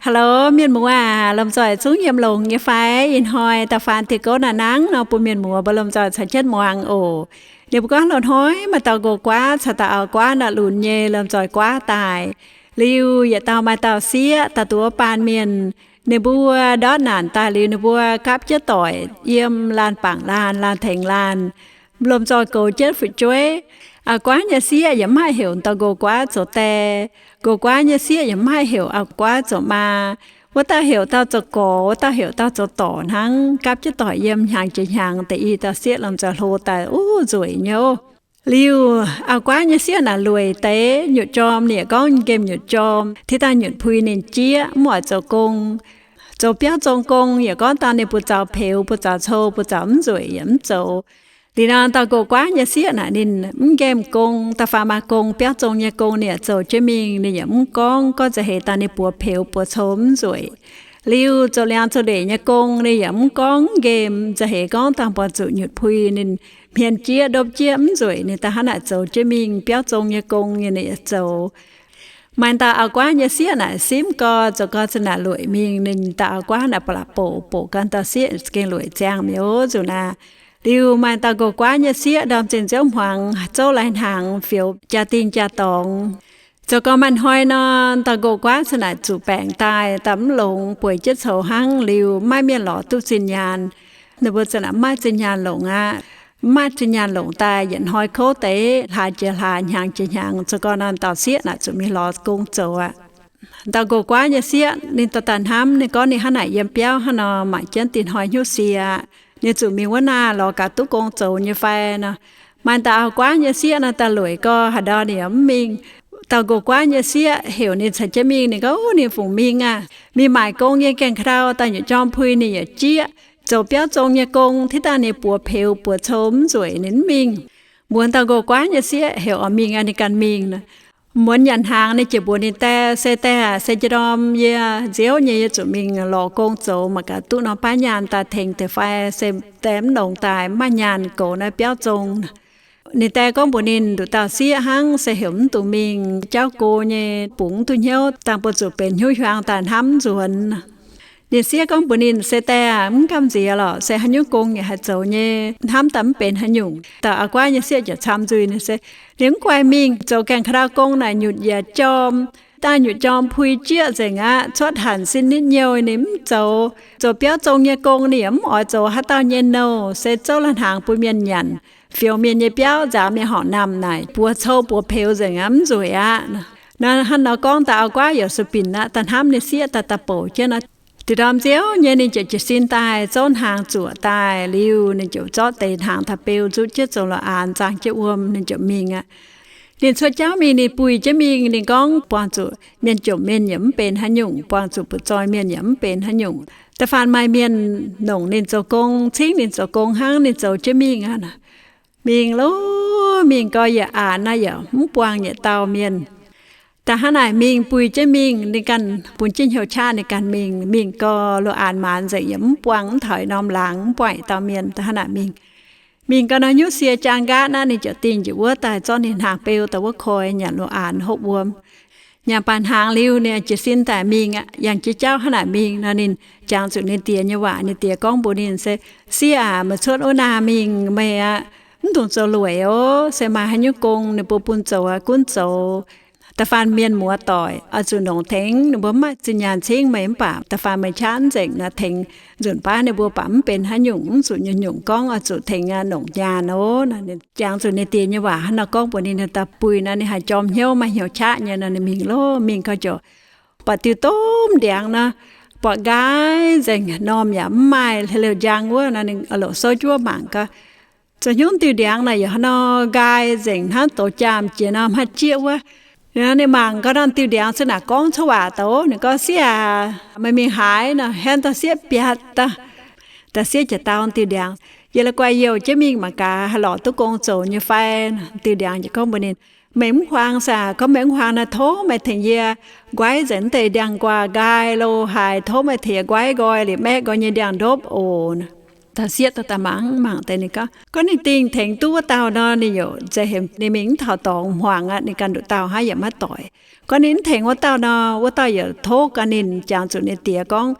Hello mienh muoz aac, lomh nzoih zungv yiem longx nyei fai? Ih hnoi da'faanh diuh gouv naaiv nangv nor, bun mienh muoz mbuo lomh nzoih caux jienv muangx oc. Ninh mbuo gorngv loz-hnoi maaih dauh nqox guaav caux dauh auv-guaav naaic lunx nyei, lomh nzoih guaav daaih. Liuz yietc dauh maaih dauh sieqv, dauh duqv baan mienh. Ninh mbuo ndortv naanc daaih liuz, ninh mbuo gapv jienv doic yiem laanh bangc laanh, laanh tengx laanh, lomh nzoih goux jienv fu'jueiv. Auv-guaav nyei sieqv yaac mv haih heuc dauh nqox guaav zoux die. Nqox guaav nyei sieqv yaac mv haih heuc auv-guaav zoux maa. Wuov dauh heuc dauh zoux gorx, wuov dauh heuc dauh zoux dorc hnangv. Gapv jienv doic yiem hnyangx jiex hnyangx, deix i dauh sieqv lomh nzoih hlo daaih uv nzueic nyei oc. Liuz auv-guaav nyei sieqv naaic lueic deix, nyutc jorm ninh yaac gorngv nqemh nyutc jorm, tiv daaih nyutc pui ninh jieqv, mv oix zoux gong. Zoux biauv zong gong yaac gorngv dangh ninh buoz zaux peux, buoz zaux cou, buoz zaux mv nzueic yaac mv zoux. Liuz nor dauh nqox guaav nyei sieqv naaic ninh mv nqemh gong, da'faanh maaih gong, biauv zong nyei gong ninh yaac zoux jienv mingh, ninh yaac mv gorngv, gorngv nza'heix dangh ninh buoz peux buoz cou mv nzueic. Liuz zoux liangx zoux ndeic nyei gong ninh yaac mv gorngv, mv nqemh, nza'heix gorngv dangh buoz zuqc nyutc pui ninh hmien jieqv, ndopv jieqv mv nzueic, ninh da'hnangv naaic zoux jienv mingh. Biauv zong nyei gong ninh yaac zoux. Maaih dauh auv-guaav nyei sieqv naaic simv gau, zoux gau za'naaic lueic mingh. Ninh dauh auv-guaav naaic ba'laqc bouc, bouc gau dauh sieqv gengh lueic ziangh mi'aqv oc nzuqc naaic. Liuz maaih dauh nqox guaav nyei sieqv ndorm zinh nziouv hmuangx zouv lai-hnaangx, fioux jaa-dingh jaa-dorngx. Zoux gau maaih hnoi nor, dauh nqox guaav za'naaic zuqc baengc daaih, daaih mv longx, bueix jienv coux hnangv. Liuz maiv mienh lorz duqv zinh nyaanh. Ninh mbuo za'naaic mv maaih zinh nyaanh longc aqv. Mv maaih zinh nyaanh longc daaih yietc hnoi kouv deix, hlaax jiex hlaax, hnyangx jiex hnyangx, zoux gau nor dauh sieqv naaic zuqc mingh lorz gong zoux aqv. Dauh nqox guaav nyei sieqv ninh daaih daaih hnamv, ninh gorngv ninh hnangv naaic yiem biauv hnangv nor, mangc jienv dinh hnoi hnyouv sie aqv. Ninh zuqc mingh wuov naaic lorz gaax duqv gong zoux nyei fai nor. Maaih dauh auv-guaav nyei sieqv nor daaih lueic gau, haaix ndau ninh yaac mv mingh. Dauh nqox guaav nyei sieqv heuc ninh caux jienv mingh, ninh gorngv, Ov, ninh fungc mingh aqv. Mingh maaic gong nyei gaengh ka'ndau, daaih nyutc jorm pui ninh yaac jieqv. Zoux biauv zong nyei gong, tiv daaih ninh buoz peux buoz cou mv nzueic ninh mv mingh. Mbuox dauh nqox guaav nyei sieqv heuc oix mingh aqv, ninh ganh mingh nor. Muonz nyanc hnaangx ninh ziouc mbuox ninh die, Se die aac, se njang ndorm yie nziouv nyei, yie zuqc mingh lorz gong zoux, mangc gaax duqv norm baav nyaanh daaih tengx deix fai. Se die mv longx daaih, mv maaih nyaanh goux naaiv biauv zong. Ninh die gorngv mbuox ninh, Nduqc dauh sieqv hnangv, se heuc mv dungx mingh, jauv go nyei, bungx mv duqv hnyouv, dangh buoz zuqc benx hnyouv hiuang daaih hnamv nzuonx. Ninh sieqv gorngv mbuox ninh, Se die aac, mv gamh nziex lorqc, se haaix nyungc gong yaac haih zoux nyei, hnamv daaih mv benx haaix nyungc. Dauh auv-guaav nyei sieqv ziouc camv nzuih ninh se, ninh mv guaix mingh. Zoux gaengh ka'ndau gong naaic nyutc yietc jorm, daaih nyutc jorm pui jieqv nzengc aqv. Cuotv hanc sin nitv nyouh ninh mv zoux. Zoux biauv zong nyei gong ninh yaac mv oix zoux haaix dauh nyei nouh, se zouv lai-hnaangx bun mienh nyanc, fioux mienh nyei biauv, nzaaux mienh horqc namh naaic, buoz cou buoz peux nzengc aqv, mv nzueic aqv. Nor hnangv nor gorngv, dauh auv-guaav yaac sueih binc aqv, daaih hnamv ninh sieqv daaih daaih bouc jienv nor. Diqc ndorm nziouv nyei ninh ziouc jiez sin daaih zouv hnaangx zuoqc daaih liuz, ninh ziouc zorqv deix hnaangx daaih beu nzuqv jienv zoux la'aanx, zaangh jienv wuom, ninh ziouc mingh aqv. Ninh cuotv jauv mingh, ninh buih jienv mingh, ninh gorngv buangh zuqc mienh jomc mienh yaac mv benx haaix nyungc, buangh zuqc butv-zoih mienh yaac mv benx haaix nyungc. Da'faanh maaih mienh nongc ninh zoux gong, cingv ninh zoux gong hnangv, ninh zoux jienv mingh aqv. Mingh lov, mingh gau yietc aanx naaiv yaac mv buangh yietc dauh mienh. Da'hnangv naaic mingh buih jienv mingh, ninh ganh bun jienv hnyouv qaqv ninh ganh mingh. Mingh gau la'aanx maanz nzengc yaac mv buangh, mv taux norm laangz, mv buangh yietc dauh mienh. Da'hnangv naaic mingh, mingh gau nor hnyouv sie jaang nqaatv naaiv, ninh ziouc dingh njiec wuov daaih zorqv ninh hnaangx beu daaih wuov koi nyanc la'aanx hopv wuom. Nyanc baac hnaangx liuz, ninh jiez sin daaih mingh aqv. Yangh jiex jauv hnangv naaic mingh nor, ninh jangx zuqc ninh diex nyei waac. Ninh diex gorngv mbuox ninh se, Sieqv aac, meih cuotv wuov naaic mingh meih aqv, mv dungx zoux lueic oc. Se maaih haaix nyungc gong ninh mbuo bun zoux aqv, gunv zoux. Da'faanh mienh muoz-doic oix zuqc nongc tengx, ninh mbuo mv maaih zinh nyaanh cingv meih, mv baac da'faanh meih qaqv nzengc nor, tengx nzunc baav ninh mbuo baac mv benx haaix nyungc, mv zuqc nyungc-nyungc gorngv oix zuqc tengx nongc nyaanh oc. Jangx zuqc ninh diex nyei waac hnangv nor gorngv mbuox ninh, ninh daaih buih nor, ninh haih jorm hnyouv, maaih hnyouv qaqv nyei nor, ninh mingh lov. Mingh gau ziouc buatc diuh domh ndiangx nor, buatc nqaai nzengc, normh yaac mv maaih, heuc liouh njang wuov nor, ninh loc souv juov mangc gau. Zoux hnyouv diuh ndiangx naaic yaac hnangv nor nqaai nzengc, hnangv douz jaam jiex nor, mv haih jieqv wuov. Ninh mangc gau nor, diuh ndiangx se naaic gorngv cuotv waac daaih, ninh gorngv, Sieqv aac, meih mingh haaix? Nor, Hen, dauh sieqv biatc daaih. Dauh sieqv ziouc dau diuh ndiangx, Yie la'guaih youh jienv mingh mangc gaax haih lorz duqv gong zoux nyei fai. Diuh ndiangx ziouc gorngv mbuox ninh, Meih mv huaang saah? Gorngv meih mv huaang nor, tov meih tengx yie nquaiv nzengc naaiv deix ndiangx-nquaah nqaai lo haaix, tov meih tengx yie nquaiv nqoi liuz maeqv nqoi nyei ndiangx-ndopv oc. Dauh sieqv dauh daaih mangc mangc deix, ninh gorngv, gorngv ninh dingh tengx duqv wuov dauh nor, ninh yaac zeiz hemx ninh mingh mv taux dorngx hmuangx aqv, ninh ganh nduqc dauh hnangv yaac maiv doic. Gorngv ninh mv tengx wuov dauh nor, wuov dauh yaac tov gan ninh jangx zuqc ninh diex gorngv,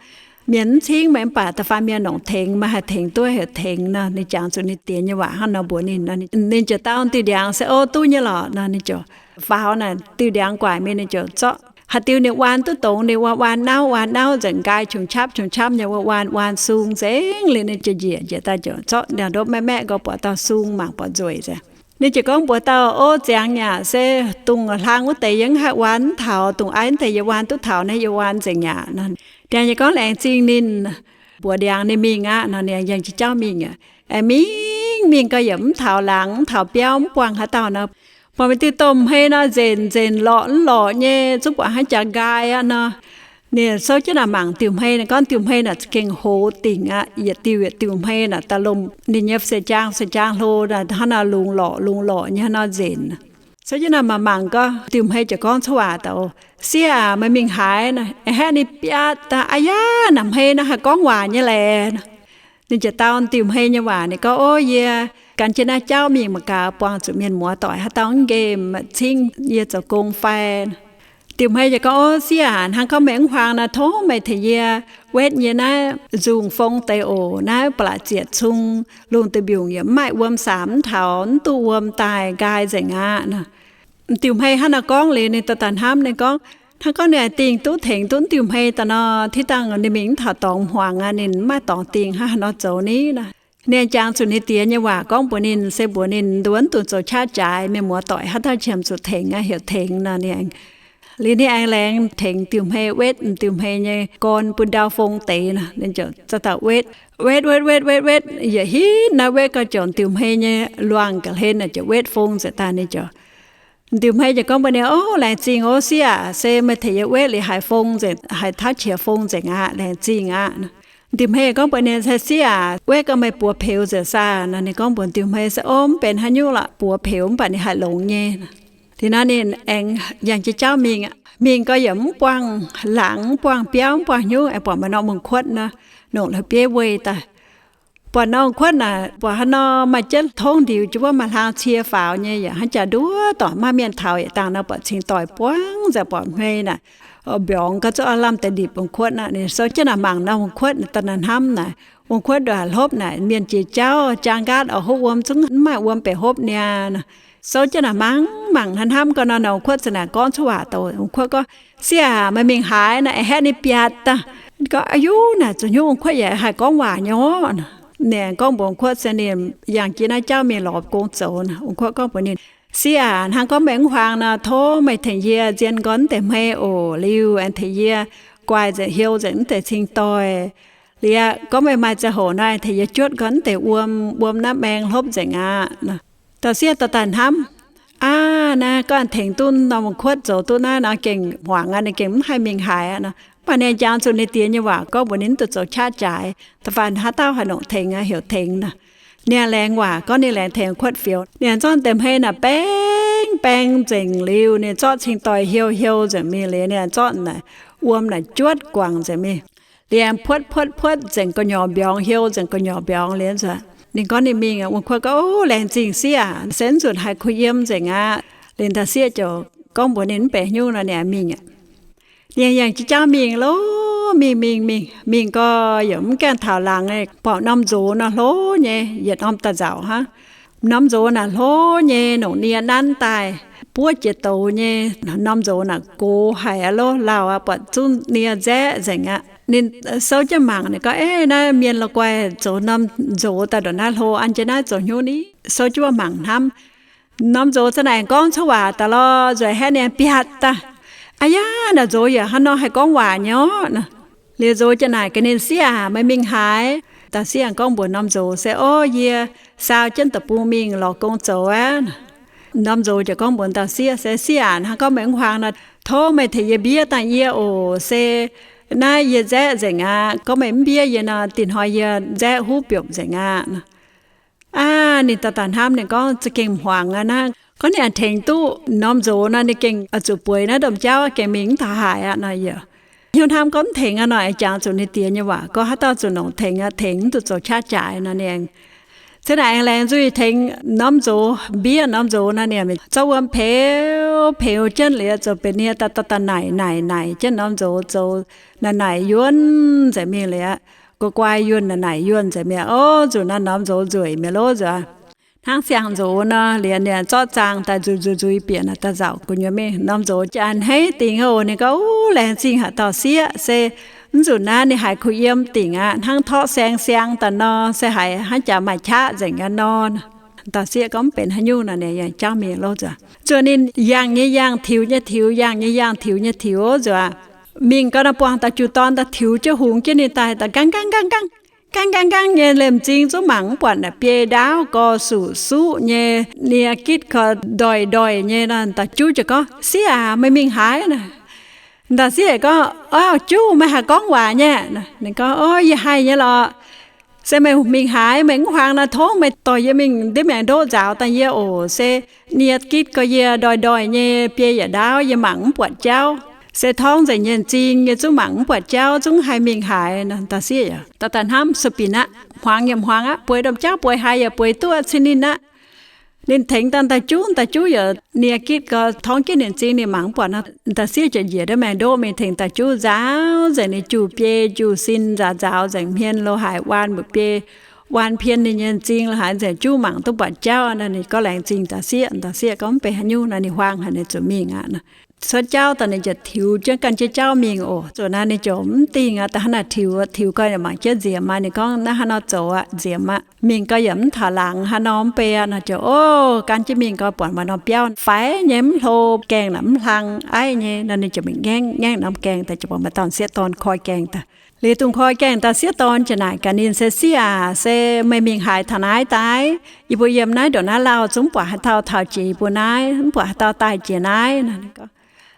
mienh mv cingv meih mv baac da'faanh mienh longc tengx, meih haih tengx duqv heuc tengx nor. Ninh jangx zuqc ninh diex nyei waac hnangv nor mbuox ninh. Ninh ziouc dau diuh ndiangx se, O, duqv nyei lorqc nor. Ninh ziouc faaux naaic diuh ndiangx guaaic mingh, ninh ziouc zorqv haaix diuh ninh waan duqv dongz, ninh waan waan nauv waan nauv nzengc, nqaai qongx qapv qongx qapv nyei waan waan sung nzengc liuz, ninh ziouc njiec njiec daaih ziouc zorqv ndiangx-ndopv maeqv maeqv nqoi buatc dauh sung mangc buatc nzueic nzengc. Ninh ziouc gorngv mbuox dauh, O, ziangx yaac se dongh hlaang wuov deix yie mv haih waan mv taux, dongh aiv deix yie waan duqv taux naaiv, yie waan nzengc yaac nor. Ndiangx nyei gorngv, Laengz zingh ninh. Mbuox ndiangx ninh mingh aqv nor, ninh yangh jiex jauv mingh aqv. Aengx mingh mingh gau yaac mv taux laangz, mv taux biauv, mv buangh haaix dauh nor. Buatc maaih diuh domh hmei nor nzenc nzenc lorqc mv lorqc nyei, zungv buatc hnangv jaax nqaai aqv nor. Ninh souv jienv naaic mangc diuh hmei, ninh gorngv diuh hmei naaic za'gengh hoz dingc aqv, yietc diuh yietc diuh hmei naaic daaih lomh ninh nyei se jaang se jaang hlo naaic hnangv nor lungz lorqc lungz lorqc nyei hnangv nor nzenc. Souv jienv naaic mangc mangc gau, diuh hmei ziouc gorngv cuotv waac daux, Sieqv aac, meih mingh haaix? Aeqv, haeqv ninh biatc daaih, Aa yaac, naaic hmei naaiv haih gorngv waac nyei laeh. Ninh ziouc dau diuh hmei nyei waac, ninh gorngv, O, yie gan jienv naaiv jauv mingh mangc gaax buangh zuqc mienh muoz doic haaix dauh mv nqemh cingv yie zoux gong fai. Diuh hmei ziouc gorngv, O, sieqv aac, hnangv gorngv meih mv huaang nor, tov meih tengx yie wetv yie naaiv nzungh fong deix oc. Naaiv ba'laqc zietc cung, lungh duih mbiungc yaac mv maaih wuom, saamx mv taux, mv duqv wuom daaih, nqaai nzengc aqv nor. Diuh hmei hnangv naaiv gorngv liuz, ninh daaih daaih hnamv, ninh gorngv, Hnangv gorngv ninh dingh duqv tengx duqv diuh hmei daaih nor, tiv dangh ninh mingh mv taux dorngx hmuangx aqv, ninh mv maaih dorngx dingh, hnangv haaix nor zoux ni nor? Ninh jangx zuqc ninh diex nyei waac gorngv mbuox ninh, se mbuox ninh nduov duqv zoux qaqv jaaix, mienh muoz doic haaix dauh qiemx zuqc tengx aqv, heuc tengx nor. Ninh liuz ninh aengx laengz tengx diuh hmei wetv diuh hmei nyei gorn bun ndau fong deix nor. Ninh ziouc za'dauh wetv, wetv wetv wetv wetv wetv, yietc hitv naaiv wetv gau ziouc diuh hmei nyei luangh ga'hlen naaic ziouc wetv fong nzengc daaih. Ninh ziouc, diuh hmei ziouc gorngv mbuox ninh, O, laengz zingh ov, sieqv aac, se meih tengx yie wetv liuz haiz fong nzengc, haiz tauv qiex fong nzengc aqv. Laengz zingh aqv. Diuh hmei gorngv mbuox ninh, Se sieqv aac, wetv gau meih buoz peux nzengc saah? Nor ninh gorngv mbuox diuh hmei se, O, mv benx haaix nyungc lorqc, buoz peux mv baac ninh haih longx nyei. Liuz nor ninh aengx yangh jiex jauv mingh. Mingh gau yaac mv buangh laangz, mv buangh biauv, mv buangh hnyouv, aengx buatc maaih norm wuom-kuotv nor, nongc la'bieiv weih daaih. Buatc norm wuom-kuotv naaic, buatc haaix nor maaih jienv tongv ndiux jienv wuov, maaih hlang cie faaux nyei, yaac hnangv jaax nduov dorngc, maiv maaih mienh taux. Yietc dangh nor buatc cingx doic buangv nzengc, buatc hmei naaic mbiorngz gau, zuqc lamh deix ndipc wuom-kuotv aqv. Ninh souv jienv naaic mangc norm wuom-kuotv, daaih naaic hnamv naaic, wuom-kuotv ndongc haaix hlopv naaic, mienh jiex jauv jaang nqaatv oix hopv wuom, zungv mv maaih wuom benx hopv niaa. Souv jienv naaic mangc mangc hnamv hnamv gau nor, norm wuom-kuotv za'naaic gorngv cuotv waac daaih. Wuom-kuotv gorngv, Sieqv aac, meih mingh haaix? Naaiv aengx haeqv ninh biatc daaih. Gorngv, Aa yuv, naaic zuqc hnyouv wuom-kuotv yaac haih gorngv waac nyei orqv. Ninh aengx gorngv mbuox wuom-kuotv se ninh yangh jiex naaiv jauv mingh lorz gong zoux. Wuom-kuotv gorngv mbuox ninh, Sieqv aac, hnangv gorngv meih mv huaang nor, tov meih tengx yie nzien nqoi naaiv deix hmei oc. Liuz aengx tengx yie guaix nzengc, heuc nzengc naaiv deix cing-doix. Liuz gorngv meih maaih ziangh hoc nor, tengx yie juotv nqoi naaiv deix wuom, wuom naaiv maeng hlopv nzengc aqv. Dauh sieqv daaih daaih hnamv, Aav, naaiv gorngv tengx duqv norm wuom-kuotv zoux duqv naaiv nor gengh hmuangx aqv, ninh gengh mv haih mingh haaix aqv nor. Mv baac ninh jangx zuqc ninh diex nyei waac gorngv mbuox ninh duqv zoux qaqv jaaix, da'faanh haaix dauh haih nongc tengx aqv, heuc tengx nor. Ninh laengz waac gorngv ninh laengz tengx wuom-kuotv fioux. Ninh zorqv deix hmei naaic baeng baeng nzengc liuz, ninh zorqv cing-doix heuc heuc nzengc mingh liuz, ninh zorqv naaic wuom naaic juotv guangc nzengc mingh. Liuz puotv puotv puotv nzengc gu'nyuoz mbiorngz, heuc nzengc gu'nyuoz mbiorngz liuz, ninh gorngv ninh mingh. Wuom-kuotv gorngv, O, laengz zingh sieqv aac, se mv nzunc haiz kuh yiem nzengc aqv. Liuz dauh sieqv ziouc gorngv mbuox ninh mv benx haaix nyungc nor, ninh mingh aqv. Ninh yangh jiex jauv mingh loh, mingh mingh mingh mingh gau yaac mv gaengh taux laangz, buatc norm nzox nor hlo nyei, yietc norm daaih nzauc hnangv. Norm nzox naaic hlo nyei, nongc nie nanv daaih, buov jiex douz nyei. Norm nzox naaic gox haic aqv loh, lauh aqv, buatc zungv nie nzaeqv nzengc aqv. Ninh souv jienv mangc, ninh gorngv, Ev, naaiv mienh la'guaih zoux norm nzox daaih ndongc naaiv hlo, an jienv naaiv zoux hnyouv ni? Souv jienv mangc hnamv. Norm nzox za'naaic gorngv cuotv waac daaih lorh, nzueic haeqv ninh biatc daaih. Aa yaac, naaic nzox yaac hnangv nor haih gorngv waac nyei orqv. Liuz nzox ziouc naaic gaax ninh, Sieqv aac, meih mingh haaix? Dauh sieqv gorngv mbuox norm nzox se, O, yie saau jienv deic-bung mingh lorz gong zoux aqv. Norm nzox ziouc gorngv mbuox dauh sieqv se, Sieqv aac, hnangv gorngv meih mv huaang nor, tov meih tengx yie mbiev dangh yie oc. Se naaiv yie nzaeqv nzengc aqv. Gorngv meih mv mbiev yie nor, dinh hnoi yie nzaeqv huv biopc nzengc aqv. Aav, ninh daaih daaih hnamv, ninh gorngv, Za'gengh hmuangx aqv naaiv. Gorngv ninh aengx tengx duqv norm nzox nor, ninh gengh oix zuqc bueix naaiv domh jauv, gengh mingh mv taux haaix aqv nor yaac. Hnyouv hnamv gorngv mv tengx aqv nor, aengx jangx zuqc ninh diex nyei waac gorngv haaix dauh zuqc nongc tengx aqv, tengx mv zuqc zoux qaqv jaaix nor. Ninh cingx naaic aengx laengz nzuih tengx norm nzox, mbiev norm nzox nor, ninh zorqv wuom peux peux jienv liuz, zoux benx nie daaih daaih naaic naaic naaic jienv norm nzox, zoux naaic naaic yuonv nzengc mingh liuz, guai guai yuonv naaic naaic yuonv nzengc mingh. Ov, nzunc naaiv norm nzox nzueic mi'aqv lov nzuqc. Hnangv siang-nzox nor, liuz ninh zorqv zaang daaih nzuih nzuih nzuih bieqc naaic daaih nzauc gu'nyuoz mingh. Norm nzox jaa a'hneiv dingc ov. Ninh gorngv, Uv, laengz zingh haic dauh sieqv, se mv nzunc naaiv ninh haiz kuh yiem dingc aqv, hnangv torqv saeng siang daaih nor, se haiz hnangv jaax maaih qaqv nzengc aqv nor. Dauh sieqv gorngv, Mv benx haaix nyungc nor, ninh yaac jauv mingh lov nzuqc. Zuqc ninh yangh nyei yangh, tiux nyei tiux, yangh nyei yangh, tiux nyei tiux nzuqc. Mingh gau naaic buangh daaih juv dorn daaih tiux jienv hungx jienv ninh daaih, daaih nqaang nqaang nqaang nqaang, nqaang nqaang nqaang nyei liemh m'zing zungv mangc mv buatc naaic biei ndaauv gorx suqv suqv nyei, nie gitv gorx ndoih ndoih nyei nor. Dauh juv ziouc gorngv, Sieqv aac, meih mingh haaix naaic? Dauh sieqv gorngv, Ov, juv, meih haih gorngv waac nyei? Ninh gorngv, Ov, yie haih nyei lorqc. Se meih mingh haaix? Meih mv huaang nor, tov meih dorh yie mingh ndiev maengx ndoqv nzaaux daaih yie oc. Se nie gitv gorx yie ndoih ndoih nyei, biei yaac ndaauv, yie mangc mv buatc jauv. Se torngv nzengc nyei m'zing, yie zungv mangc mv buatc jauv, zungv haih mingh haaix nor. Dauh sieqv yaac daaih daaih hnamv sueih binc aqv, hmuangx yaac hmuangx aqv, bueix domh jauv bueix haaix yaac bueix duqv cin ninh aqv. Ninh tengx daaih dauh juv, dauh juv yaac nie gitv gorx torngv jienv ninh m'zing, ninh mangc mv buatc nor. Dauh sieqv ziouc njiec ndiev maengx ndoqv mingh tengx dauh juv nzaaux nzengc ninh juv biei juv sin, nzaaux nzaaux nzengc hmien lo haaix, waan mbu'biei, waan pien ninh nyei m'zing lo haaix nzengc, juv mangc duqv buatc jauv nor. Ninh gorngv, Laengz zingh dauh sieqv. Dauh sieqv gorngv, Mv benx haaix nyungc nor. Ninh huaang haic, ninh zuqc mingh aqv. Cuotv jauv daaih ninh ziouc tiux jienv ganh jienv jauv mingh oc. Zuqc naaiv ninh ziouc mv dingh aqv, da'hnangv naaic tiux, tiux gau yaac mangc jienv nziemx aqv. Ninh gorngv, Naaiv hnangv nor zoux aqv, nziemx aqv. Mingh gau yaac mv taux laangz hnangv nor mv bei aqv nor. Ziouc, ov, gan jienv mingh gau buatc maaih norm biauv faix nyei, mv hlo, gaengh naaic mv hlang aiv nyei nor. Ninh ziouc mingh ngaengv ngaengv norm gaengh daaih, ziouc buatc maaih dauh sieqv dorn koi gaengh daaih. Liuz dungx koi gaengh, dauh sieqv dorn ziouc naaic gaax ninh, Se sieqv aac, se meih mingh haaix taux naaiv daaih? Yie mbuo yiem naaiv ndongc naaiv lauh zungv mv buatc haaix dauh taux jiex yie mbuo naaiv, mv buatc haaix dauh daaih jiex naaiv nor.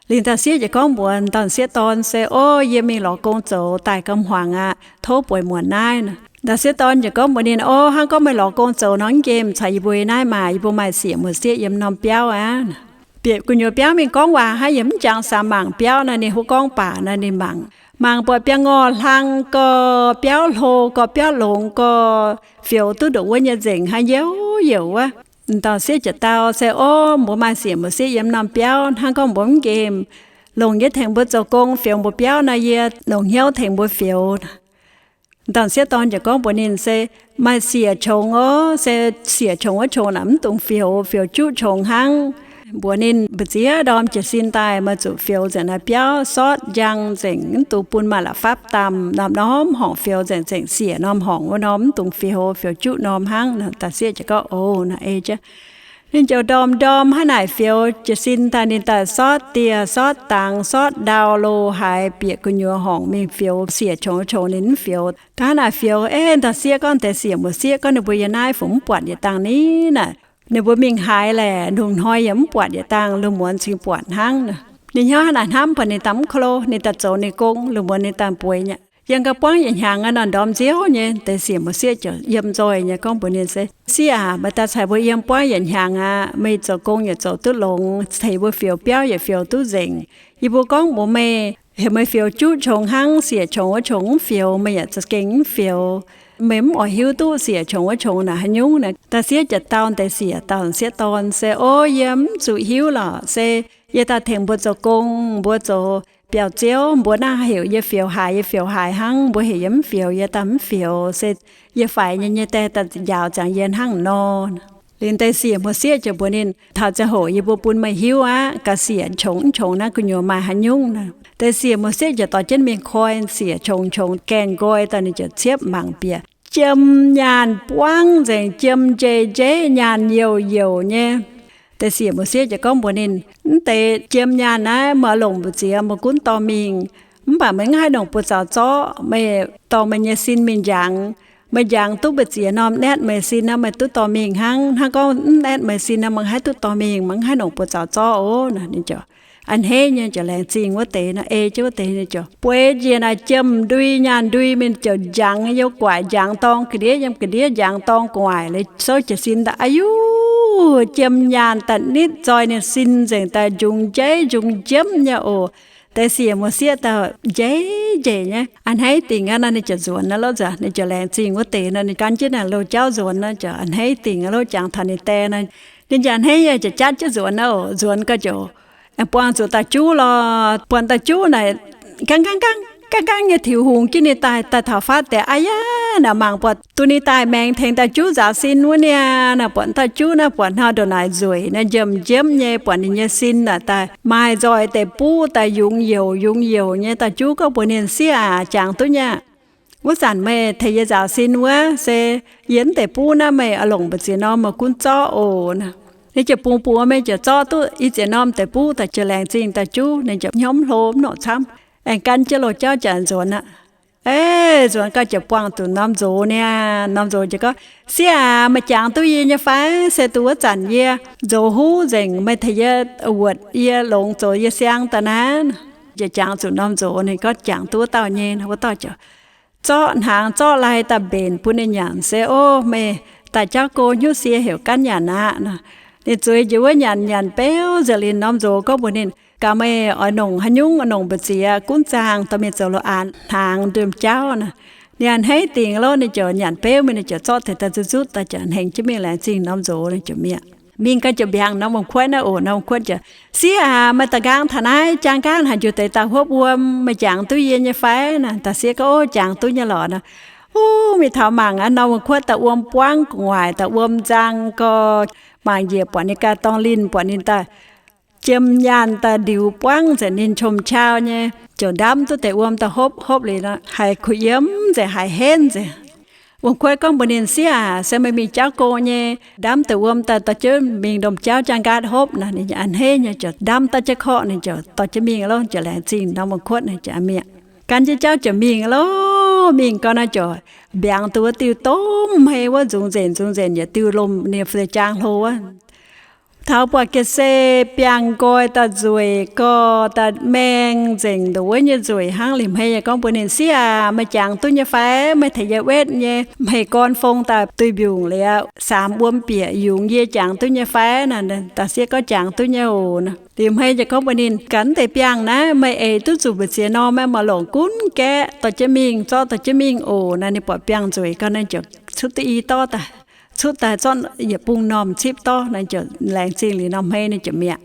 Liuz dauh sieqv ziouc gorngv mbuox dauh sieqv dorn, Se, ov, yie mingh lorz gong zoux daaih gau, hmuangx aqv, tov bueix muonz naaiv nor. Dauh sieqv dorn ziouc gorngv mbuox ninh, Ov, hnangv gorngv meih lorz gong zoux nor, mv nqemh caux yie mbuo naaiv maah, yie mbuo maaih siec muoz-sieqv yiem norm biauv aqv. Bieqc gu'nyuoz biauv mingh gorngv waac hnangv, yaac mv jangx samx mangc biauv nor. Ninh huv gorngv baac nor, ninh mangc, mangc buatc biauv ngorh hlang gorx, biauv hlo gorx, biauv longx gorx, fioux duqv ndongc wuov nyei nzengc hnangv, youc youc wuov. Dauh sieqv ziouc dau, Se, ov, mbuo maaih siec muoz-sieqv yiem norm biauv, hnangv gorngv mbuo mv nqemh, longc nyei tengx mbuo zoux gong fioux mbuo biauv nor, yie longc hnyouv tengx mbuo fioux. Dauh sieqv dorn ziouc gorngv mbuox ninh, Se maaih siec qongx ov, se siec qongx wuov qongx naaic mv dungx fioux, fioux juqv qongx hnangv. Mbuox ninh mbu'ziex ndorm jiez sin daaih meih zuqc fioux nzengc naaiv biauv, sortv njang nzengc, mv dungx bun maaih la'fapv-damh, norm-norm horngc fioux nzengc, nzengc siec norm horngc wuov norm, mv dungx fioux, fioux juqv norm hnangv. Dauh sieqv ziouc gorngv, Ov, naaic ei jienv. Ninh ziouc ndorm-ndorm hnangv naaic fioux jiez sin daaih, ninh daaih sortv dieh, sortv dangx, sortv ndau lo haaix, bieqc gu'nyuoz horngc mingh fioux siec qongx qongx ninh mv fioux. Ga'naaiv naaic fioux, Ei, dauh sieqv gorngv deix siec muoz-sieqv gorngv ninh mbuo yiem naaiv fungc mv buatc yietc dangh ni naaic. Ninh mbuo mingh haaix laeh, lungh hnoi yaac mv buatc yietc dangh, lungh muonz cingx buatc hnangv. Ninh hnyouv hnangv naaic hnamv baac ninh daaih mv ko lo, ninh daaih zoux ninh gong, lungh muonz ninh daaih bueix nyei. Yiem gau buangv yietc hnyangx aqv nor, ndorm nziouv nyei, deix siec muoz-sieqv ziouc yiem nzoih nyei gorngv mbuox ninh, Se sieqv aac, meih daaih caux mbuo yiem buangv yietc hnyangx aqv. Meih zoux gong yaac zoux duqv longx, tengx mbuo fioux biauv yaac fioux duqv nzengc. Yie mbuo gorngv mbuox meih, heuc meih fioux juqv qongx hnangv, siec qongx wuov qongx mv fioux, meih yaac za'gengh mv fioux. Meih mv oix hiuv duqv siec qongx wuov qongx naaic haaix nyungc naaic. Dauh sieqv ziouc dau deix siec dauh sieqv dorn, Se ov, yie mv zuqc hiuv lorqc. Se yie daaih tengx mbuo zoux gong, mbuo zoux biauv-ziouv, mbuo naaiv heuc yie fioux haaix, yie fioux haaix hnangv. Mbuo heuc yie mv fioux, yie daaih mv fioux. Se yie faix nyei, nyei daaih njaaux ziangx yie hnangv nor. Liuz deix siec muoz-sieqv ziouc mbuox ninh, Taux ziangh hoc yie mbuo bun meih hiuv aqv, ga'siec qongx qongx naaiv gu'nyuoz maaih haaix nyungc naaic. Deix siec muoz-sieqv ziouc dorh jienv mingh koi siec qongx qongx, gaengh nqoi daaih ninh ziouc ciepv mangc bieqc jiem nyaanh buangv nzengc, jiem njeiv njeiv, nyaanh youc youc nyei. Deix siec muoz-sieqv ziouc gorngv mbuox ninh, Mv deix jiem nyaanh naaiv meih longc mbu'ziex meih gunv dorh mingh. Mv baac meih mv haih longc buoz-zaux zorqv, meih dorh meih nyei sin mingh njangx. Meih njangx duqv mbu'ziex norm naetv meih sin nor, meih duqv dorh mingh hnangv. Hnangv gorngv mv naetv meih sin nor, meih mv haih duqv dorh mingh, meih mv haih longc buoz-zaux zorqv oc. Ninh ziouc a'hneiv nyei ziouc laengz zingh wuov deix nor, ei jienv wuov deix, ninh ziouc bueix njiec naaic jiem ndui nyaanh ndui mingh, ziouc njangx youc guaaic, njangx dorng ga'ndiev yiem ga'ndiev, njangx dorng gu'nguaaic, liuz souv jiez sin daaih, a'yuv, jiem nyaanh daaih nitv nzoih ninh sin nzengc daaih njungx njeiv njungx njiemv nyei oc. Deix siec muoz-sieqv dauh njeiv njeic nyei, a'hneiv dingc aqv nor, ninh ziouc nzuonx aqv lorqc. Ninh ziouc laengz zingh wuov deix nor, ninh gan jienv naaic loz-jauv nzuonx nor, ziouc a'hneiv dingc aqv lorqc. Jangx taux ninh die nor, ninh ziouc a'hneiv nyei ziouc jatv jienv nzuonx aqv oc. Nzuonx gau ziouc aengx buangh zuqc dauh juv lorqc. Buatc dauh juv naaic, gaanv gaanv gaanv gaanv nyei tiux hungx jienv ninh daaih, daaih taux fatv deix, aa yaac naaic mangc buatc duqv ninh daaih maengx tengx dauh juv nzaaux sin wuov niaa. Naaic buatc dauh juv naaiv buatc hnoi ndongc naaic nzueic naaiv, njiemv njiemv nyei, buatc ninh nyei sin naaic daaih maaih nzoih deix buv daaih yungz youc yungz youc nyei. Dauh juv gorngv mbuox ninh, Sieqv aac, jangx duqv nyei aqv. Wuov zanc meih tengx yie nzaaux sin wuov, se yie mv deix buv naaiv meih oix longc mbu'ziex norm meih gunv zorqv oc. Ninh ziouc bungx-bungx meih ziouc zorqv duqv i ziex norm deix buv daaih, ziouc laengz zingh dauh juv. Ninh ziouc hnyouv mv hlo mv norqc camv, aengx gan jienv loz-jauv ziouc nzuonx aqv. Eix, nzuonx gau ziouc buangh zuqc norm nzox niaa. Norm nzox ziouc gorngv, Sieqv aac, meih jangx duqv yie nyei fai? Se dongh wuov zanc yie nzox huv nzengc, meih tengx yie wuotc yie longx zoux yie siang daaih naaiv. Ziouc jangx zuqc norm nzox, ninh gorngv jangx duqv wuov dauh nyei. Wuov dauh ziouc zorqv hnaangx zorqv lai daaih mbenc bun ninh nyanc. Se, Ov, meih daaih jauv go hnyouv sie heuc gaanv nyanc aqv nor. Ninh zueiz njiec wuov nyanc nyanc beuv nzengc liuz, norm nzox gorngv mbuox ninh, Gaax meih oix nongc haaix nyungc, nongc mbu'ziex gunv zaangh dorh mingh zoux lo aanx hnaangx domh jauv naaic. Ninh a'hneiv dingc lorqc, ninh ziouc nyanc beuv mingh, ninh ziouc zorqv deix daaih nzutv nzutv daaih ziouc a'hnengx jienv mingh laengz zingh norm nzox, ninh ziouc mi'aqv. Mingh gau ziouc mbiaangx norm wuom-kuotv naaiv oc. Norm wuom-kuotv ziouc, Sieqv aac, meih da'nqaang taux naaiv jaang gaanv haaix nyungc deix daaih hopv wuom, meih jangx duqv yie nyei fai? Naaic dauh sieqv gorngv, Ov, jangx duqv nyei lorqc naaic. Ov, mingh taux mangc aqv, norm wuom-kuotv daaih wuom buangv gu'nguaaic, daaih wuom nzang gau, mangc njiec buatc ninh ganh dorngh linh, buatc ninh daaih jiem nyaanh daaih ndiux buangv nzengc, ninh qom-qau nyei, ziouc ndamv duqv deix wuom daaih hopv. Hopv liuz nor, haiz kuh yiem nzengc, haiz henv nzengc. Wuom-kuotv gorngv mbuox ninh, Sieqv aac, se meih mingh jauv go nyei, ndamv deix wuom daaih dorh jienv mingh domh jauv jaang nqaatv hopv naaic. Ninh a'hneiv nyei ziouc ndamv daaih jienv korqv, ninh ziouc dorh jienv mingh lorqc. Ziouc laengz zingh norm wuom-kuotv naaic ziouc mi'aqv. Gan jienv jauv ziouc mingh lorqc. Mingh gau naaic ziouc mbiaangx duqv wuov diuh domh hmei wuov, nzungx nzenc nzungx nzenc yietc diuh lomc ninh fu'jueiv jaang hlo wuov. Taux buatc ga'sie biangh nqoi daaih nzueic gau, daaih maeng nzengc nduqc wuov nyei nzueic hnangv. Liuz hmei yaac gorngv mbuox ninh, Sieqv aac, meih jangx duqv nyei fai? Meih tengx yie wetv nyei hmei gorn fong daaih duih mbiungc liuz, saamx wuom bieqc yungz yie jangx duqv nyei fai? Naaic dauh sieqv gorngv, Jangx duqv nyei oc. Liuz hmei ziouc gorngv mbuox ninh, Gaax deix biangh naaiv meih eix duqv zuqc mbu'ziex norm, meih maiv longc gunv gaeqv dorh jienv mingh, zorqv dorh jienv mingh oc. Naaic ninh buatc biangh nzueic gau, ninh ziouc cuotv duqv i dorv daaih, cuotv daaih zorqv yietc bung normh cipv dorv. Naaic ziouc laengz zingh liuz norm hmei, ninh ziouc mi'aqv.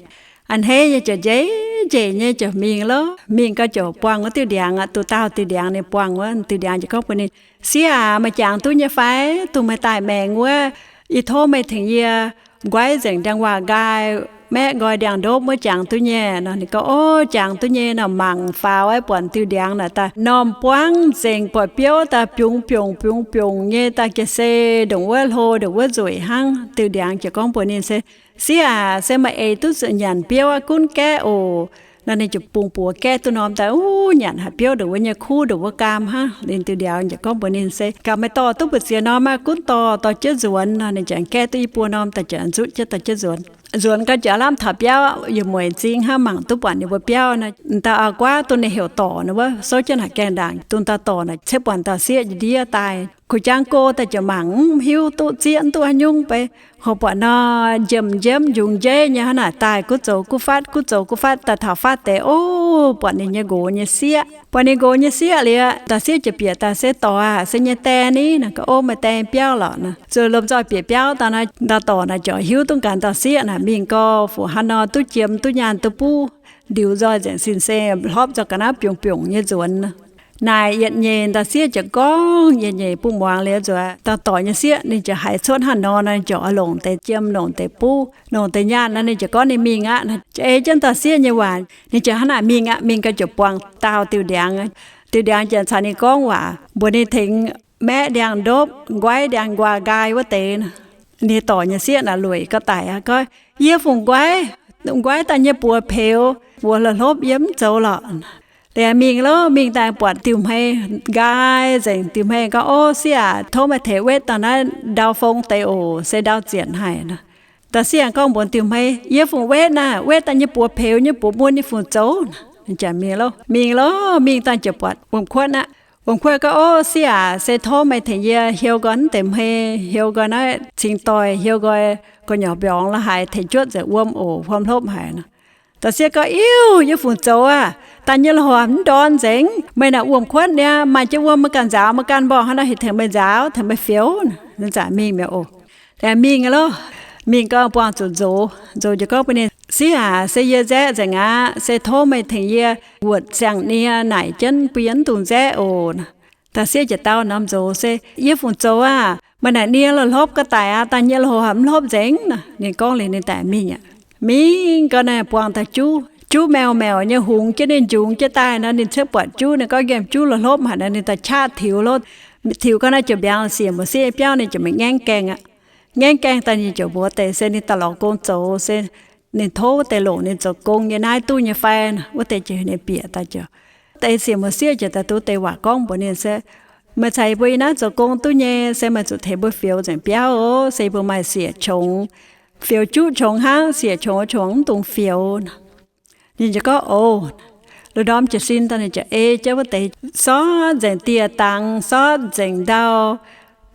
A'hneiv nyei ziouc njiec njiec nyei ziouc mingh lorqc. Mingh gau ziouc buangh wuov diuh ndiangx aqv, duqv dauh diuh ndiangx ninh buangh wuov. Diuh ndiangx ziouc gorngv mbuox ninh, Sieqv aac, meih jangx duqv nyei fai? Dongh meih daaih maengx wuov, yie tov meih tengx yie nquaiv nzengc ndiangx-waac nqaai, maeqv nqoi ndiangx-ndopv wuov, jangx duqv nyei? Nor ninh gorngv, Ov, jangx duqv nyei. Nor mangc faaux aqv, buatc diuh ndiangx naaic daaih normh buangv nzengc, buatc biouv daaih biungx-biungc biungx-biungc nyei, daaih ga'sie ndongc wuov hlo ndongc wuov nzueic hnangv. Diuh ndiangx ziouc gorngv mbuox ninh, Se sieqv aac, se meih eix duqv zuqc nyanc biouv aqv, gunv gaeqv oc. Nor ninh ziouc bungx buoz gaeqv duqv norm daaih, uv, nyanc haic biouv ndongc wuov nyei kuv ndongc wuov gaam hnangv. Ninh diuh ndiangx ziouc gorngv mbuox ninh, Se gaax meih dorh duqv mbu'ziex norm aqv, gunv dorh, dorh jienv nzuonx. Nor ninh ziouc gaeqv duqv i buo norm daaih ziouc nzutv jienv dorh jienv nzuonx. Nzuonx gau ziouc aav lamh taux biauv, yietc mueic m'zing hnangv, mangc duqv buatc ninh mbuo biauv nor. Dauh auv-guaav dongh ninh heuc Dorc nor wuov, souv jienv naaic gaengh ndaangc, dongh dauh Dorc naaic ceix buatc dauh sieqv ndiev daaih. Kuv jaang go daaih ziouc mangc, mv hiuv duqv zieqv duqv haaix nyungc beiv. Horpc buatc nor, njiemv njiemv njungx njeiv nyei hnangv naaic daaih, guv zoux guv fatv, guv zoux guv fatv daaih taux fatv deix, o, buatc ninh nyei nqox nyei sieqv. Buatc ninh nqox nyei sieqv liuz, dauh sieqv ziouc bieqc daaih, Se Dorc aac, se nyei daeng ni? Nor gorngv, O, meih daeng biauv lorqc. Nor ziouc lomh nzoih bieqc biauv daaih nor, dauh Dorc naaic ziouc hiuv duqv gaax dauh sieqv naaic mingh gau, fu haaix nor duqv jiem duqv nyaanh duqv buv, ndiux nzoih nzengc, sin-seng hlopv nzoih ga'naaiv biungc-biungc nyei nzuonx. Naaic yietc nyeic dauh sieqv ziouc gorngv, yietc nyeic bun muangx liuz nzuonx, dauh Dorc nyei sieqv ninh ziouc haiz cuotv hnangv nor, ninh ziouc oix longc deix jiem, longc deix buv, longc deix nyaanh nor, ninh ziouc gorngv ninh mingh aqv. Ziouc ei jienv dauh sieqv nyei waac, ninh ziouc hnangv naaic mingh aqv. Mingh gau ziouc buangh dauh diuh ndiangx. Diuh ndiangx ziouc caux ninh gorngv waac, mbuox ninh tengx maeqv ndiangx-ndopv, nquaiv ndiangx-nquaah nqaai wuov deix. Ninh Dorc nyei sieqv naaic lueic gau daic aqv, gorngv, Yie fungc nquaiv, nquaiv daaih nyei buoz peux, buoz la'hlopv, yie mv zoux lorqc. Liuz mingh lorqc, mingh daaih buatc diuh hmei nqaai nzengc. Diuh hmei gorngv, O, sieqv aac, tov meih tengx wetv dauh naaiv ndau fong deix oc, se ndau zienc haic. Dauh sieqv gorngv mbuox diuh hmei, Yie fungc wetv naaic, wetv daaih nyei buoz peux nyei, buoz mun yie fungc zoux. Ninh ziouc mingh lorqc. Mingh lorqc, mingh daaih ziouc buatc wuom-kuotv aqv. Wuom-kuotv gorngv, O, sieqv aac, se tov meih tengx yie hieu nqoi naaiv deix hmei, hieu nqoi naaiv cingx doih, hieu nqoi gu'nyuoz mbiorngz la'haaix, tengx juotv nzengc wuom oc, wuom hlopv haic. Nor dauh sieqv gorngv, Iu, yie fungc zoux aqv. Daaih nyei loz-hoc mv ndorn nzengc. Meih naaic wuom-kuotv niaa, maaih jienv wuom meih ganh nzaaux, meih ganh mborngz hnangv naaiv, heuc tengx meih nzaaux, tengx meih fioux. Ninh zaqc mingh mi'aqv oc. Aengx mingh loh. Mingh gau buangh zuqc nzox. Nzox ziouc gorngv bun ninh, Sieqv aac, se yie nzaeqv nzengc aqv. Se tov meih tengx yie wuotc ziangh nie naaic jienv bun yie mv dungx nzaeqv oc. Da'sieqv ziouc dau norm nzox, Se yie fungc zoux aah? Meih naaic nie lorh hlopv ga'daic aqv. Daaih nyei loz-hoc mv hlopv nzengc nor. Ninh gorngv liuz ninh daaih mingh aqv. Mingh gau naaic buangh daaih juv, juv maengh maengh nyei hungx jienv ninh njungx jienv daaih nor, ninh ciouv buatc juv, ninh gorngv, Nqemh juv lorh hlopv haic nor. Ninh daaih qaqv tiux loh. Tiux gau naaiv ziouc mbiaangx sieqv muoz-sieqv nyei biauv, ninh ziouc mingh ngaengv gaengh aqv. Ngaengv gaengh daaih ninh ziouc mbuox deix, Se ninh daaih lorz gong zoux, se ninh tov wuov deix longc ninh zoux gong nyei naaiv duqv nyei fai? Wuov deix ziouc ninh bieqc daaih ziouc, deix sieqv muoz-sieqv ziouc daaih duqv deix waac gorngv mbuox ninh, Se meih caux yie mbuo yiem naaiv zoux gong duqv nyei, se meih zuqc tengx mbuo fioux nzengc biauv oc. Se yie mbuo maaih sieqv qongx, fioux juv qongx hnangv, sieqv qongx qongx mv dungx fioux. Ninh ziouc gorngv, Oc. Lungh ndorm jiez sin daaih ninh ziouc ei jienv wuov deix, sortv nzengc dieh dangx, sortv nzengc ndau,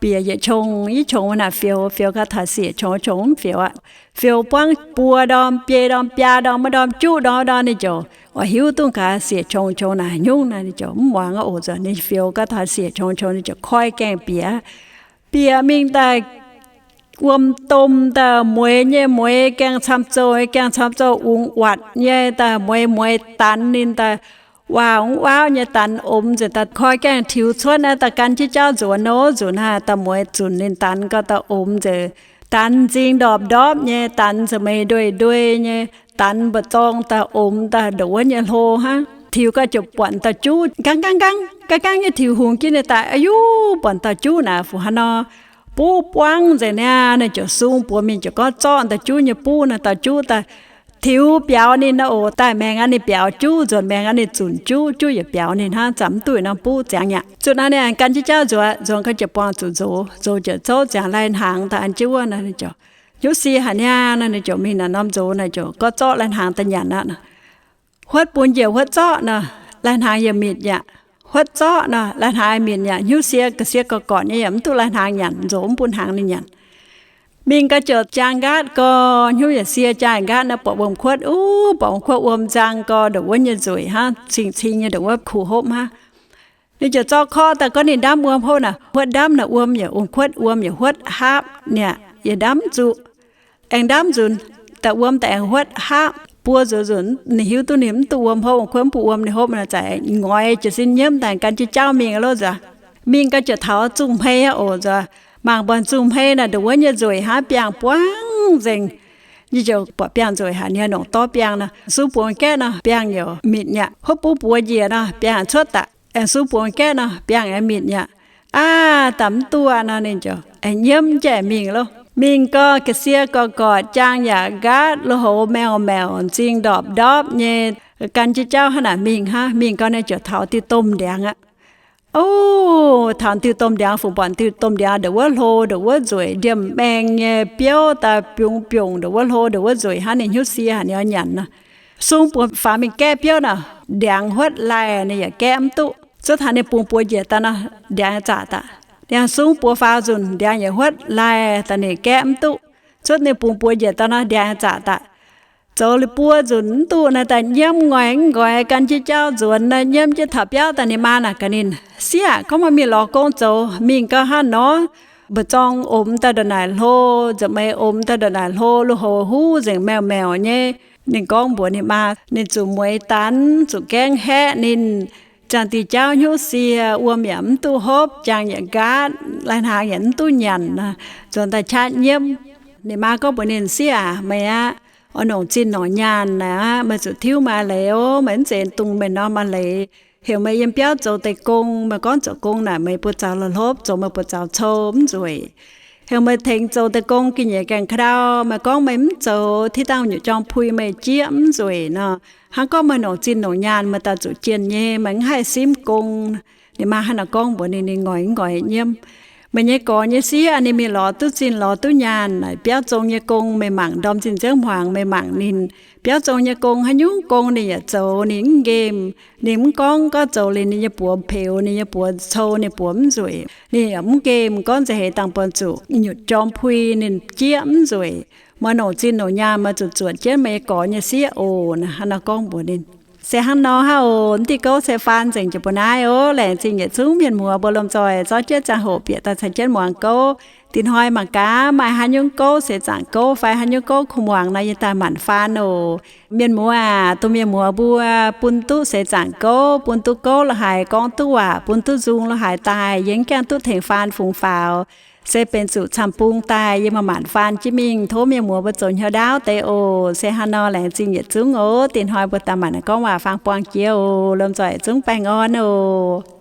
bieqc yietc qongx yietc qongx naaic fioux. Fioux gau taux sieqv qongx qongx mv fioux aqv. Fioux buangv buo ndorm, biei ndorm, biaa ndorm, maiv ndorm juqv ndorm ndorm, ninh ziouc oix hiuv duqv gaax sieqv qongx qongx naaic haaix nyungc nor, ninh ziouc mv muangx oc. Nzunc ninh fioux gau taux sieqv qongx qongx, ninh ziouc koi gaengh bieqc. Bieqc mingh daaih wuom domh daaih, mueiz nyei mueiz, gaengh camv zouh nyei gaengh camv zouh, ungx watc nyei daaih, mueiz mueiz danx ninh daaih, waac wuov waauv nyei danx omx nzengc daaih, koi gaengh tiux cuotv naaiv daaih gan jienv jauv nzuonx nor. Nzunc naaiv daaih mueiz zunc ninh danx gau daaih omx nzengc, danx nzing ndorpc-ndorpv nyei, danx za'meix ndueic-ndueic nyei, danx mba'zorng daaih omx daaih ndongc wuov nyei hlo hnangv. Tiux gau ziouc buatc dauh juv nqaang nqaang nqaang nqaang nqaang nyei tiux hungx jienv ninh daaih, Aa yuv, buatc dauh juv naaic fu haaix nor, buv buangv nzengc niaa. Ninh ziouc sung buoz mingh ziouc gorngv zorqv dauh juv nyei buv naaic. Dauh juv daaih tiux biaux ninh naaic oc. Daaih maengx aqv ninh biaux juv, nzuonx maengx aqv ninh zunc juv, juv yaac biaux ninh hnangv, zanc mv duqv norm buv ziangx aqv. Zuqc naaiv ninh gan jienv jauv nzuonx, nzuonx gau ziouc buangh zuqc nzox. Nzox ziouc zouv ziangx lai-hnaangx daaih an jienv wuov nor, ninh ziouc hnyouv sie haic niaa nor, ninh ziouc mingh naaic norm nzox naaic ziouc gorngv zorqv lai-hnaangx daaih nyanc aqv. Huotv bun njiec huotv zorqv nor, lai-hnaangx yaac mitc aqv. Huotv zorqv nor, lai-hnaangx mitc aqv. Hnyouv sie ga'sie gorqv-gorqv nyei yaac mv duqv lai-hnaangx nyanc, nzox mv bun hnaangx ninh nyanc. Mingh gau ziouc jaang nqaatv gau, hnyouv yaac sie jaang nqaatv nor, buatc wuom-kuotv, uv, buatc wuom-kuotv wuom nzang gau ndongc wuov nyei nzueic hnangv, cing-cing nyei ndongc wuov kuh hopv hnangv. Ninh ziouc zorqv korqv daaih gorngv ninh ndamv wuom hopv naaic, huotv ndamv naaic wuom yaac, wuom-kuotv wuom yaac huotv hapv niaa, yaac ndamv zuqc. Aengx ndamv nzunc, daaih wuom daaih aengx huotv hapv. Buo nzunc nzunc ninh hiuv duqv ninh mv duqv wuom hopv, wuom-kuotv mv bun wuom ninh hopv nor, zaqc ngoix jiez sin nyiemv daaih gan jienv jauv mingh loh nzunc. Mingh gau ziouc taux zungh hmei aqv oc nzunc. Mangc buatc zungh hmei naaic ndongc wuov nyei nzueic hnangv, biangh buangv nzengc. Ninh ziouc buatc biangh nzueic haic, ninh nongc dorv biangh nor, sung buoz gaeqv nor, biangh yaac mitc nyaqv. Huotv bun buoz njiec nor, biangh cuotv daaih. Aengx sung buoz gaeqv nor, biangh aengx mitc nyaqv. Aav, daaih mv duqv nor, ninh ziouc aengx nyiemv jienv mingh loh. Mingh gau ga'sie gorqv-gorqv, jaang yaac nqaatv, lui-houx maengh maengh, m'zing ndorpc ndorpv nyei, gan jienv jauv hnangv naaic mingh hnangv. Mingh gau ninh ziouc taux diuh domh ndiangx aqv. Ov, taux diuh domh ndiangx, fungx buatc diuh domh ndiangx ndongc wuov hlo ndongc wuov nzueic, ndiemh maeng nyei, biouv daaih biungx-biungx ndongc wuov hlo ndongc wuov nzueic hnangv, ninh hnyouv sie haic, ninh oix nyanc nor. Sung buoz faaux mingh gaeqv biouv nor, ndiangx huotv laih, ninh yaac gaeqv mv duqv. Cuotv taux ninh bungx buoz njiec daaih nor, ndiangx zaqc daaih. Ninh sung buoz faaux nzunc, ndiangx yaac huotv laih daaih, ninh gaeqv mv duqv. Cuotv ninh bungx buoz njiec daaih nor, ndiangx zaqc daaih. Zoux liuz buo nzunc mv duqv naaic daaih nyiemv ngoix mv ngoix, gan jienv jauv nzuonx naaic, nyiemv jienv taux biauv daaih, ninh maa naaic gaax ninh, Sieqv aac, gorngv meih mingh lorz gong zoux, mingh gau hnangv nor, mba'zorng omx daaih ndongc naaic hlo, nza'meix omx daaih ndongc naaic hlo, lui-houx huv nzengc, maengh maengh nyei. Ninh gorngv mbuox ninh maa, ninh zuqc mueiz danx, zuqc gaengv haeqv ninh, ziangh diuh jauv hnyouv sie, wuom yaac mv duqv hopv, jaang yaac nqaatv, lai-hnaangx yaac mv duqv nyanc nor, nzuonx daaih qaqv nyiemv. Ninh maa gorngv mbuox ninh, Sieqv aac, meih aqv, oix nongc zinh nongc nyaanh naaic aqv, meih zuqc tiuv maaih leiz ov. Meih mv zeiz dungx meih norm maaih leiz. Heuc meih yiem biauv zoux deix gong. Meih gorngv zoux gong naaic meih buoz zaux lorh hlopv, zoux meih buoz zaux cou mv nzueic. Heuc meih tengx zoux deix gong ga'nyiec gaengh ka'ndau. Meih gorngv meih mv zoux, tiv dangh nyutc jorm pui meih jieqv mv nzueic nor. Hnangv gorngv meih nongc zinh nongc nyaanh meih daaih zuqc jienh nyei, meih mv haih simv gong. Ninh maa hnangv naaic gorngv mbuox ninh, ninh ngoix ngoix nyiemv. Meih nyei gorx nyei sieqv ninh mingh lorz duqv zinh lorz duqv nyaanh, biauv zong nyei gong meih mangc, ndorm zinh nziouv hmuangx meih mangc ninh. Biauv zong nyei gong haaix nyungc gong ninh yaac zoux, ninh mv nqemh. Ninh mv gorngv, gorngv zoux liuz ninh nyei buoz peux, ninh nyei buoz cou, ninh buoz mv nzueic, ninh yaac mv nqemh. Gorngv nzengc heix dangh buonc zuqc nyutc jorm pui ninh jieqv mv nzueic. Meih nongc zinh nongc nyaanh meih zuqc zuotc jienv meih nyei gorx nyei sieqv oc. Hnangv naaic gorngv mbuox ninh. Se hnangv nor hnangv oc. Diuh gouv se faan nzengc jiex mbuo naaiv oc. Laengz zingh yietc zungv mienh muoz mbuo lomh nzoih zorqv jienv ziangh hoc bieqc daaih caux jienv muangx gouv. Dinh hnoi mangc gaax maaih haaix nyungc gouv seix zaangc gouv fai haaix nyungc gouv kuh muangx nor, yie daaih manc faan oc. Mienh muoz aac, dongh mienh muoz mbuo bun duqv seix zaangc gouv, bun duqv gouv la'haaix, gorngv duqv waac, bun duqv nzung la'haaix daaih, yie gaengh duqv tengx faan fungx faaux, se benx zuqc camv-bung daaih yie maaih manc faan jienv mingh. Tov mienh muoz mbuo zoux hnyouv ndaauv deix oc. Se hnangv nor, laengz zingh yietc zungv oc. Dinh hnoi mbuo daaih manc gorngv waac-faang buang jiex oc. Lomh nzoih yietc zungv baengh orn oc.